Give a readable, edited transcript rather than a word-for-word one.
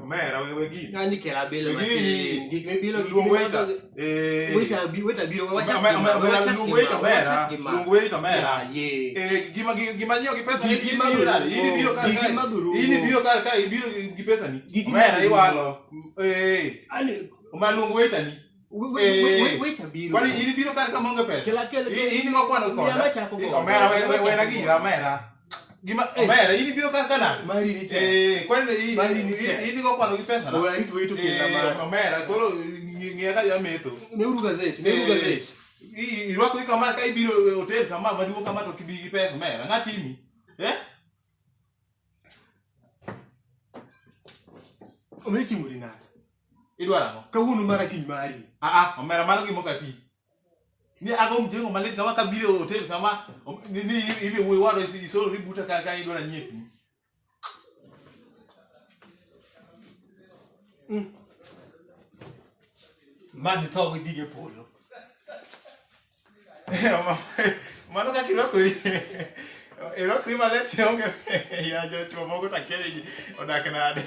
Omera we we gini. Ng'ani kela bill We gini. matin. Gik mibilo gik Luong waiter. mibilo. Eh. Waiter bi waiter biro wachak. Omera, gima, omera, wachak luong gima, waiter, omera. wachak gima. Luong waiter, omera. Ya, ye. Eh, gima gima nyiewo gi pesa Gigi ni mag ibiro nade? rumo. In ibiro kar Gigi kae. mag rumo. In ibiro kar kae ibiro gi pesa ni. Gigi Omera mag rumo. iwalo. Eh. Ali Omera luong waiter ni. we waiter biro. Kwani in ibiro kar ka maonge pesa? Kela kela. In in go kwano koda. Nyama chako go. Omera we we wena gira omera. Gima Eh. omera in ibiro kar ka nade? Mari ni tek. Eh, kwani in Mari ni tek. in go kwano gi pesa na. Owe arit waiter kela Eh, mara. omera koro ng'iya ka jametho. Neuru gazet, neuru Eh, gazet. Irwakori kama ka ibiro e hotel kama maduong' kama to ok ibi gi pesa omera. Ng'a timi? Eh? Omera timori nade? Idwaro ang'o? Kawuono mara kiny mari. Ah ah, omera mano gima ok ati. Ni ago mjengo malit kama kabiro e hotel kama ni ni ibi wuoyi wado isolo ributa kar ka idwaro nyiepni. Mad tho gi dhige polo. Mano kaka irwakori. Irwakori malit onge ya jochuo moko to akia ni odak nade.